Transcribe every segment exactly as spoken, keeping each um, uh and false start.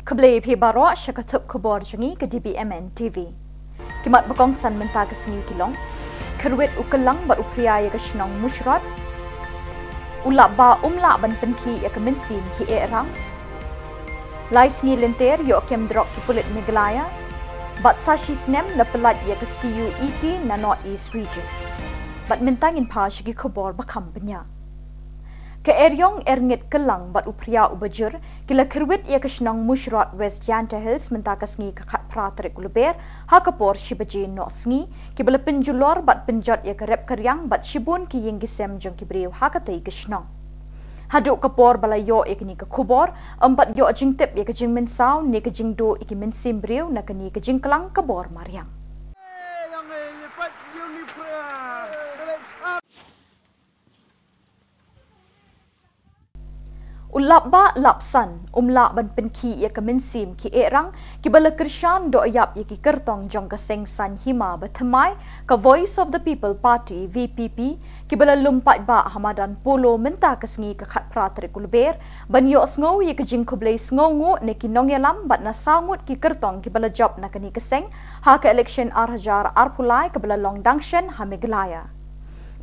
Khublei phi baroh sha ka thup khubor jong ngi ka D B M N T V. Ki mat ba kongsan mynta ka sngi ki long: Kyrwit u kyllang bad u phria ïa ka shnong Mushrot. U lap ba um lah ban pynkhih ïa ka mynsiem ki eh rang. Lai sngi lynter ïoh kem drok ki pulit Meghalaya. Bad sa shi snem la pyllait ïa ka C U E T na North East Region. Bad mynta ngin phai sha ki khubor ba kham bniah. Ka eriong erngit kyllang bad u phria uba jur ki la kyrwit ïa ka shnong Mushrot, West Jaintia Hills mynta ka sngi ka khatphra tarik u Lber ha ka por shi baje noh sngi, ki ba la pynjulor bad pynjot ïa ka rep ka riang bad shibun ki ïing ki sem jong ki briew ha katei ka shnong. Haduh ka por ba la ïoh ïa kane ka khubor, ym pat ïoh jingtip ïa ka jingmynsaw ne ka jingduh ïa ki mynsiem briew na kane ka jingkyllang ka bor mariang. U lap ba lap san um lah ban pynkhih ïa ka mynsiem ki eh rang ki ba la kyrshan doh ïap ïa ki kyrtong jong ka seng saiñ hima ba thymmai, ka Voice of the People Party, V P P, ki ba la lum paidbah ha madan Polo mynta ka sngi ka khatphra tarik u Lber ban ïohsngew ïa ka jingkhublei sngewnguh na ki nongïalam bad na saw ngut ki kyrtong ki ba la jop na kane ka seng ha ka election ar hajar arphew lai ka ba la long dang shen ha Meghalaya.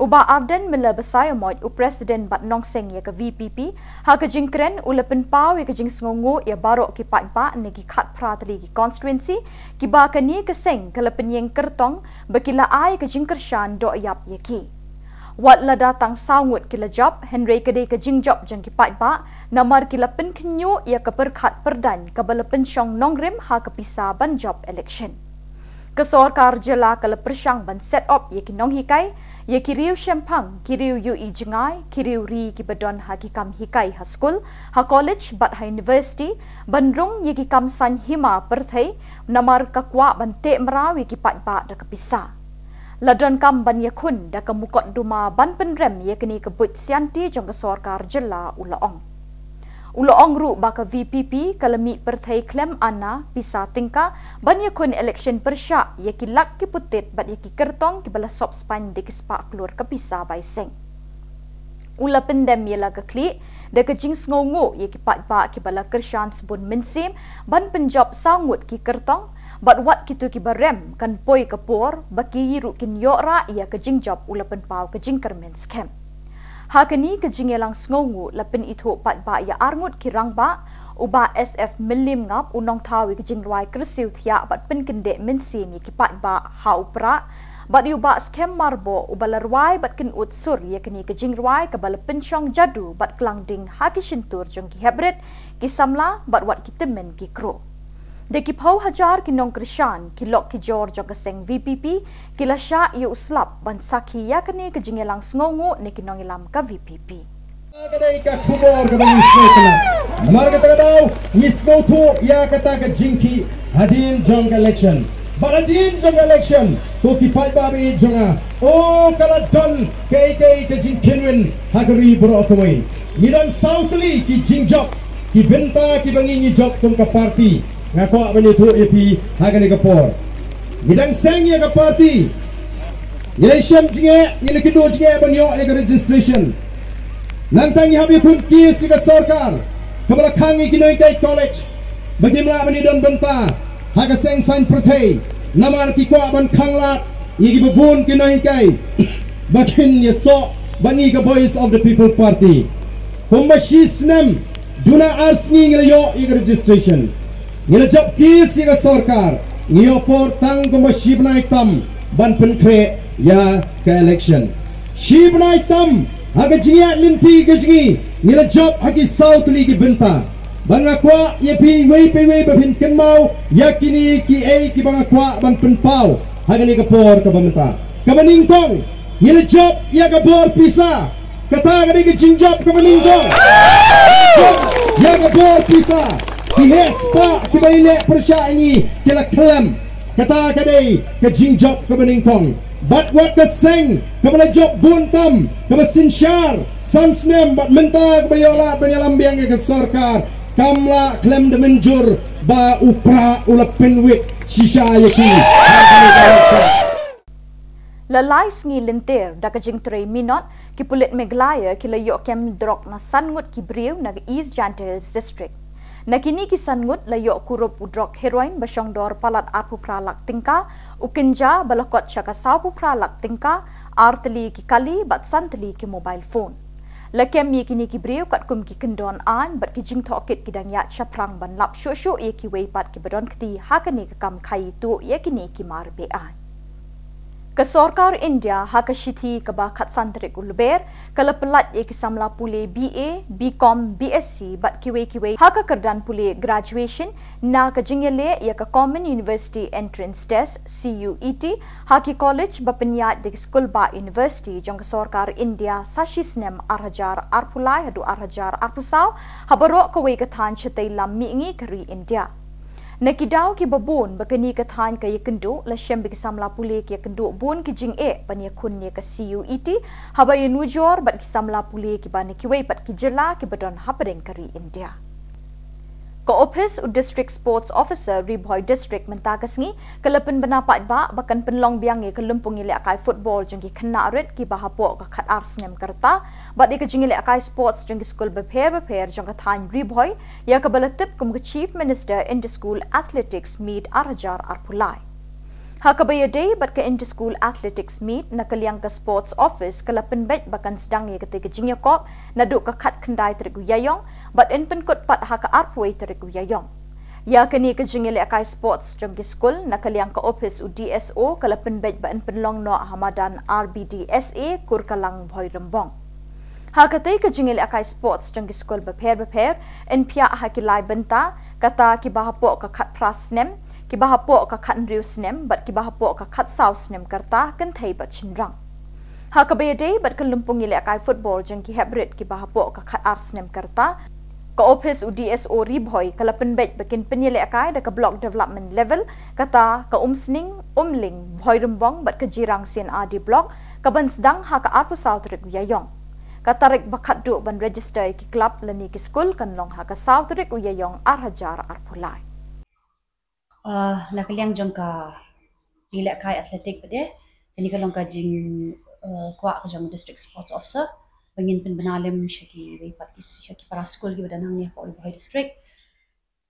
U Bah Ardent Miller Basaiawmoit, u President bad nongseng ïa ka V P P, ha ka jingkren u la pynpaw ïa ka jingsngewnguh ïa baroh ki paidbah na ki khatphra tylli ki constituency ki ba kane ka seng ka la pynïeng kyrtong ba ki la ai ka jingkyrshan doh ïap ïa ki. Wat lada tang saw ngut ki la jop, hynrei ka dei ka jingjop jong ki paidbah namar ki la pynkhynñiuh ïa ka pyrkhat pyrdaiñ ka ba la pynshong nongrim ha ka pisa ban jop election. Ka sorkar jylla ka la pyrshang ban set up ïa ki nonghikai, ïa ki riew shemphang, ki riew ïohi jngai, ki riew ri ki ba don ha ki kam hikai ha skul, ha college bad ha university, ban rung ïa ki kam saiñ hima pyrthei, namar ka kwah ban teh mraw ïa ki paidbah da ka pisa. La donkam ban ïakhun da ka mukotduma ban pynrem ïa kane ka buit sianti jong ka sorkar jylla, u la ong. U la ong ruh ba ka V P P ka la mih pyrthei khlem ana pisa tyngka ban ïakhun election pyrshah ïa ki lak ki putit bad ïa ki kyrtong ki ba la sop spaiñ da ki spah klur ka pisa bai seng. U la pyndem ïa la ka khlieh da ka jingsngewnguh ïa ki paidbah ki ba la kyrshan sbun mynsiem ban pynjop saw ngut ki kyrtong, bad wat kito ki ba rem kan poi ka por ba ki ruh kin ïoh rah ïa ka jingjop, u la pynpaw ka jingkyrmen skhem. Ha kane ka jingïalang sngewnguh la pynithuh paidbah ïa ar ngut ki rangbah, u Bah S F Mylliem Ngap, u nongthaw ïa ka jingrwai kyrsiew thiah bad pynkyndeh mynsiem ïa ki paidbah ha u Prah, bad ïa u Bah Skhem Myrboh, u ba la rwai bad kynud sur ïa kane ka jingrwai ka ba la pynshong jadu bad klang ding ha ki shyntur jong ki heprit, ki samla bad wat ki tymmen ki kro. Da ki phew hajar ki nongkyrshan, ki lok ki jor jong ka seng V P P ki la shah ïa u slap ban sakhi ïa kane ka jingïalang sngewnguh na ki nongïalam ka V P P. Ka dei ka khubor ka ba ngi sngewtynnat. Namar kata ka daw ngi sngewthuh ïa kata ka jingkhih hadien jong ka election. Bad hadien jong ka election to ki paidbah ba ïeit jong nga, o ka la don kaei kaei ka jingkynwin ha ka ri baroh kawei. Ngi don saw tylli ki jingjop, ki bynta ki ba ngi ngi jop kum ka party. Nga kwah ban ïathuh ïa phi ha kane ka por. Ngi dang seng ïa ka party. Ngi la shem jingeh, ngi la kynduh jingeh ban ïoh ïa ka registration. Nangta ngi hap ïakhun case ïa ka sorkar ka ba la khang ïa ki nonghikai college ba kim lah ban ïadon bynta ha ka seng saiñ pyrthei namar ki kwah ban khanglad ïa ki ba bun ki nonghikai ba kin ïasoh bad ngi ka Voice of the People Party. Kumba shi snem duna ar sngi ngi la ïoh ïa ka registration. Ngi la jop case ïa ka sorkar, ngi ïoh por tang kumba shi bnai tam ban pynkhreh ïa ka election. Shi bnai tam ha ka jingïaid lynti ka jong ngi, ngi la jop ha ki saw tylli ki bynta. Bad nga kwah ïa phi iwei pa iwei ba phin kynmaw ïa kine kiei ki ba nga kwah ban pynpaw ha kane ka por ka ba mynta. Ka ba nyngkong, ngi la jop ïa ka bor pisa. Kata ka dei ka jingjop ka ba nyngkong. Jop ïa ka bor pisa. Ki heh spah ki ba ïaleh pyrshah ïa ngi ki la khlem. Kata ka dei ka jingjop ka ba nyngkong. Bad wat ka seng ka ba la jop bun tam, ka ba synshar san snem bad mynta ka ba ïoh lad ban ïalam biang ïa ka sorkar, kam lah khlem da mynjur ba u Prah u la pynwit shisha ïa ki. La lai sngi lynter da ka jingtrei minot, ki pulit Meghalaya ki la ïoh kem drok na san ngut ki briew na ka East Jaintia Hills District. Na kine ki san ngut la ïoh kurup u drok heroin ba shongdor palat arphew phra lak tyngka, u kynja ba la kot sha ka sawphew phra lak tyngka, ar tylli ki kali bad san tylli ki mobile phone. La kem ïa kine ki briew katkum ki kyndon aiñ bad ki jingtohkit ki dang ïaid shaphrang ban lap shuh shuh ïa kiwei pat kiba don kti ha kane ka kam khaii tuh ïa kine ki mar beaiñ. Ka sorkar India ha ka shithi kaba khatsan tarik u Lber ka la pyllait ïa ki samla pule B A, B Com, B Sc bad kiwei kiwei ha ka kyrdan pule graduation na ka jingïaleh ïa ka Common University Entrance Test, C U E T, ha ki college ba pynïaid da ki skul bah university jong ka sorkar India sa shi snem ar hajar arphew lai haduh ar hajar arphew saw ha baroh kawei ka thaiñ shatei lam mihngi ka ri India. Na ki daw kiba bun ba kane ka thaiñ ka ïakynduh, la shem ba ki samla pule ki ïakynduh bun ki jingeh ban ïakhun ïa ka C U E T haba ïanujor bad ki samla pule kiba na kiwei pat ki jylla kiba don hapdeng ka ri India. Ka ophis u District Sports Officer Ri Bhoi District mynta ka sngi ka la pynbna paidbah ba kan pynlong biang ïa ka lympung ïalehkai football jong ki khynnah rit kiba hapoh ka khatar snem ka rta bad ïa ka jingïalehkai sports jong ki skul bapher bapher jong ka thaiñ Ri Bhoi, ïa kaba la tip kum ka Chief Minister Inter-School Athletics Meet ar hajar arphew lai. Ha kaba ïadei bad ka Inter-School Athletics Meet, na ka liang ka Sports Office ka la pynbeit ba kan sdang ïa katei ka jingïakop naduh ka khatkhyndai tarik u Ïaïong bad yn pynkut pat ha ka arphew wei tarik u Ïaïong. Ïa kane ka jingïalehkai sports jong ki skul, na ka liang ka ophis u D S O ka la pynbeit ba yn pynlong noh ha madan R B D S A Kurkalang Bhoirymbong. Ha katei ka jingïalehkai sports jong ki skul bapher bapher yn phiah ha ki lai bynta, kata kiba hapoh ka khatphra snem, kiba hapoh ka khathynriew snem bad kiba hapoh ka khatsaw snem ka rta kynthei bad shynrang. Ha kaba ïadei bad ka lympung ïalehkai football jong ki heprit kiba hapoh ka khatar snem ka rta, ka ophis u D S O Ri Bhoi ka la pynbeit ba kin pynïalehkai da ka Block Development Level, kata ka Umsning, Umling, Bhoirymbong bad ka Jirang C and R D Block, kaban sdang ha ka arphew saw tarik u Ïaïong. Ka tarik ba khatduh ban register ïa ki club lane ki skul kan long ha ka saw tarik u Ïaïong ar hajar arphew lai. Uh, na ka liang jong ka jingïalehkai athletic pat de, kane ka long ka jing, uh, kwah ka jong District Sports Officer ba ngin pynbna lem sha kiwei pat ki, sha ki para skul kiba don hangne hapoh Ri Bhoi District.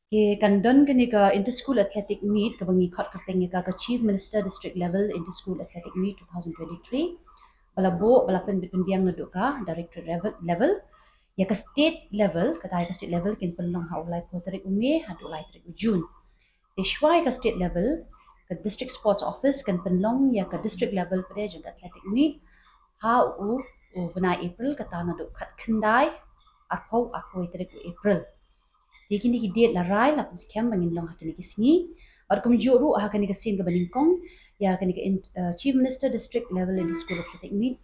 Ki kan don kane ka Inter-School Athletic Meet kaba ngi khot kyrteng ïa ka ka Chief Minister District Level Inter-School Athletic Meet two thousand twenty-three, ba la buh, ba la pynbeit pynbiang naduh ka Directorate level, level ïa ka state level, kata ïa ka state level kin pynlong ha u laiphew tarik u May haduh lai tarik u June. Te shuwa ïa ka state level, ka District Sports Office kan pynlong ïa ka district level pat de jong ka athletic meet ha u, u bnai April, kata naduh khatkhyndai, arphew, arphew wei tarik u April. Te kine ki date la rai, la pynskhem ba ngin long ha kine ki sngi. Bad kumjuh ruh ha kane ka sien kaba nyngkong, ïa kane ka in-, uh, Chief Minister District Level Inter-School Athletic Meet,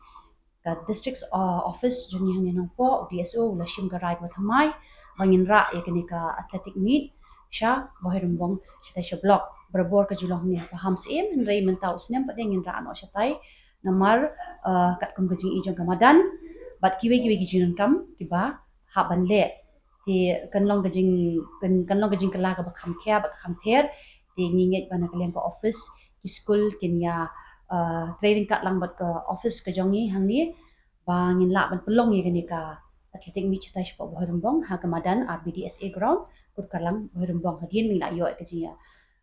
ka District, uh, Office jong ngi hangne Nongpoh, u D S O u la shim ka rai kaba thymmai ba ngin rah ïa kane ka athletic meet sha Bhoirymbong, shatai sha block. Barabor ka ju long hangne ha Paham Syiem, hynrei mynta u snem pat de ngin rah noh shatai namar, uh, katkum ka jingïohi jong ka madan bad kiwei kiwei ki jingdonkam kiba hap ban leh. Te kan long ka jing, kan, kan long ka jingkylla kaba kham khia bad kham pher. Te ngi ngeit ba na ka liang ka office ki skul kin ïa, uh, trei ryngkat lang bad ka office ka jong ngi hangne ba ngin lah ban pynlong ïa kane ka athletic meet shatai shapoh Bhoirymbong ha ka madan R B D S A ground, Kurkalang Bhoirymbong. Hadien ngi la ïoh ka jingïa,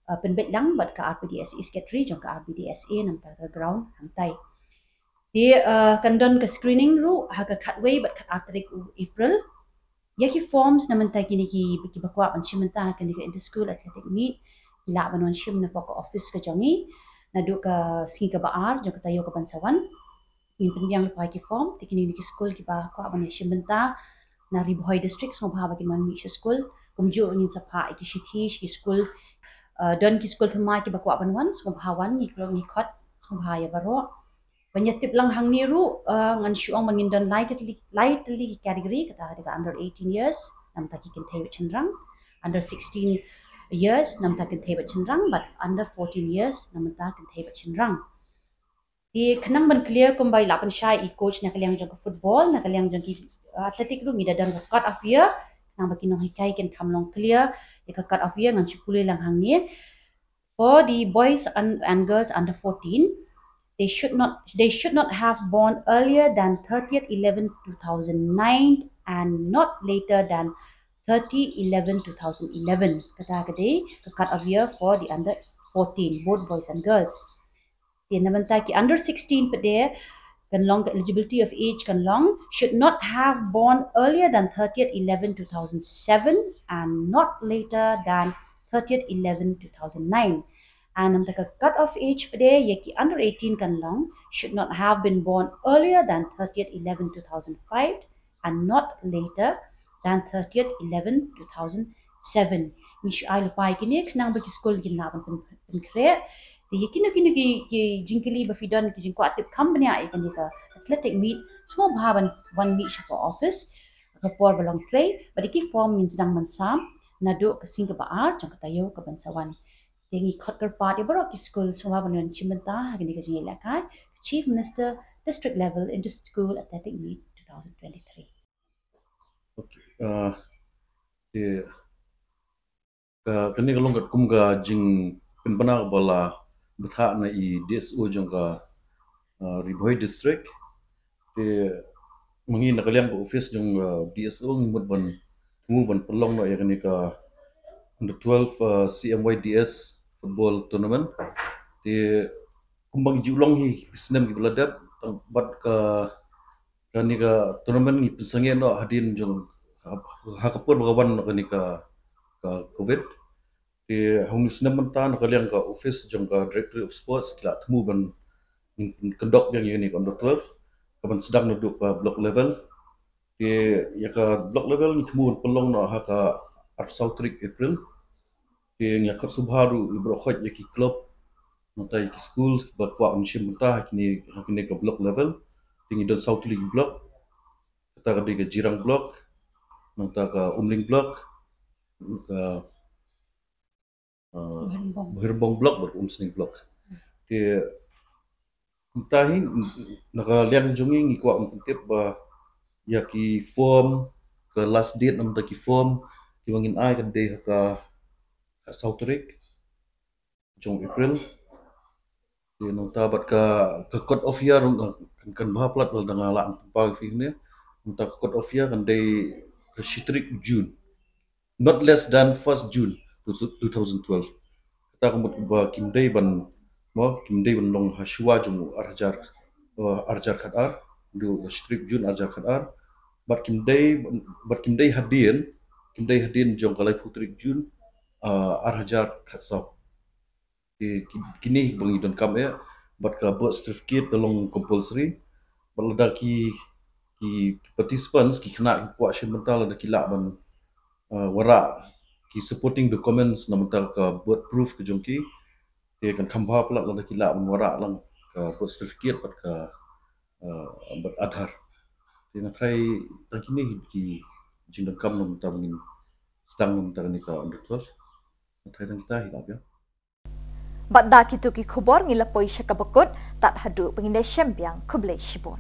uh, pynbeit lang bad ka R B D S A secretary jong ka R B D S A namar ka ground hangtai. Te, uh, kan don ka screening ruh ha ka khatwei bad khatar tarik u April. Ïa ki forms na mynta kine ki, kiba kwah ban shim bynta ha kane ka Inter-School Athletic Meet ki lah ban wan shim napoh ka office ka jong ngi naduh ka sngi kaba ar jong ka taïew kaban sa wan. Ngin pynbiang lypa ïa ki form, te kine ki skul kiba kwah ban shim bynta na Ri Bhoi District sngewbha ba kin wan mih sha skul. Kumjuh ngin sa phah ïa ki shithi sha ki skul. Uh, don ki skul thymmai kiba kwah ban wan, sngewbha wan, ngi kloi ngi khot, sngewbha ïa baroh. Ban ïa tip lang hangne ruh, uh, ngan shu ong ba ngin don lai tylli, lai tylli ki category, kata ka dei ka under eighteen years, namar ki kynthei bad shynrang, under sixteen years, namar kynthei bad shynrang, bad under fourteen years, namar kynthei bad shynrang. Te khnang ban clear kumba i la pynshai i coach na ka liang jong ka football, na ka liang jong ki, uh, athletic ruh ngi da don ka cut off year, khnang ba ki nonghikai kin kham long clear ïa ka cut off year, ngan shu pule lang hangne. For the boys and, and girls under fourteen, they should not, they should not have born earlier than thirtieth eleven two thousand nine and not later than thirty eleven two thousand eleven. Kata ka dei ka cut off year for the under fourteen, both boys and girls. Te na bynta ki under sixteen pat de kan long, ka eligibility of age kan long, should not have born earlier than thirtieth eleven two thousand seven and not later than thirtieth eleven two thousand nine. And na bynta ka cut off age pat de ïa ki under eighteen kan long, should not have been born earlier than thirtieth eleven two thousand five and not later than thirtieth eleven two thousand seven. Ngi shu ai lypa ïa kine khnang ba ki skul kin lah ban pyn-, pynkhreh. Te ïa kino kino ki, ki jingkylli ba phi don, ki jingkwah tip kham bniah ïa kane ka athletic meet, sngewbha ban wan mih sha ka office ha ka por ba long trei, bad ïa ki form ngin sdang ban sam naduh ka sngi kaba ar jong ka taïew kaban sa wan. Te ngi khot kyrpad ïa baroh ki skul sngewbha ban wan shim bynta ha kane ka jingïalehkai Chief Minister District Level Inter-School Athletic Meet twenty twenty-three. Okay. Uh, te ka, kane ka long katkum ka jingpynbna kaba la bthah na i D S O jong ka, uh, Ri Bhoi District. Te ma ngi na ka liang ka office jong, uh, D S O ngi mut ban, thmu ban pynlong noh ïa kane ka under twelve, uh, C M Y D S football tournament. Te kumba ngi ju long hi ki snem kiba la dep, bad ka, kane ka tournament ngi pynsangeh noh hadien jong, ha, ha ka por ba ka wan noh kane ka, ka covid. Te ha une u snem mynta na ka liang ka office jong ka Directorate of Sports ki la thmu ban conduct biang ïa kane ka under twelve kaban sdang naduh ka block level. Te ïa ka block level ngi thmu ban pynlong noh ha ka arphew saw tarik April. Te ngi ïa khot sngewbha ruh ïa baroh khoit ïa ki club, nangta ïa ki school ba kwah ban shim bynta ha kine, ha kine ka block level. Te ngi don saw tylli ki block. Kata ka dei ka Jirang block, nangta ka Umling block, ka, uh, Bhoirymbong. Bhoirymbong block bad Umsning block. Te mynta hi na ka liang jong ngi ngi kwah ban pyntip ba ïa ki form, ka last date na bynta ki form kiba ngin ai kan dei ha ka, ha saw tarik jong April. Te nangta bad ka, ka cut off year, uh, kan, kan bha palat lada nga lah ban pynpaw ïa phi ne. Nangta ka cut off year kan dei ka shi tarik June. Not less than first June two thousand twelve. Kata ka mut ba kim dei ban, mo, kim dei ban long ha shuwa jong u ar hajar, uh, ar hajar khatar, naduh shi tarik June ar hajar khatar. Bad kim dei, bad kim dei hadien, kim dei hadien jong ka laiphew tarik June, uh, ar hajar khatsaw. Ki, ki, kine ba ngi donkam eh, bad ka birth certificate ka long compulsory. Bad lada ki, ki participants, ki khynnah ki kwah shim bynta, lada ki lah ban, uh, wanrah ki supporting documents na bynta ka birth proof ka jong ki. Te kan kham bha palat lada ki lah ban wanrah lang ka birth certificate bad ka, uh, bad Aadhaar. Te nga tharai tang kine hi ki jingdonkam na bynta ba ngin sdang na bynta kane ka under twelve. Nga tharai tang kita hi lah biang. Bad da kito ki khubor ngi la poi sha kaba kut, tad haduh ba ngin ïashem biang, khublei shibun.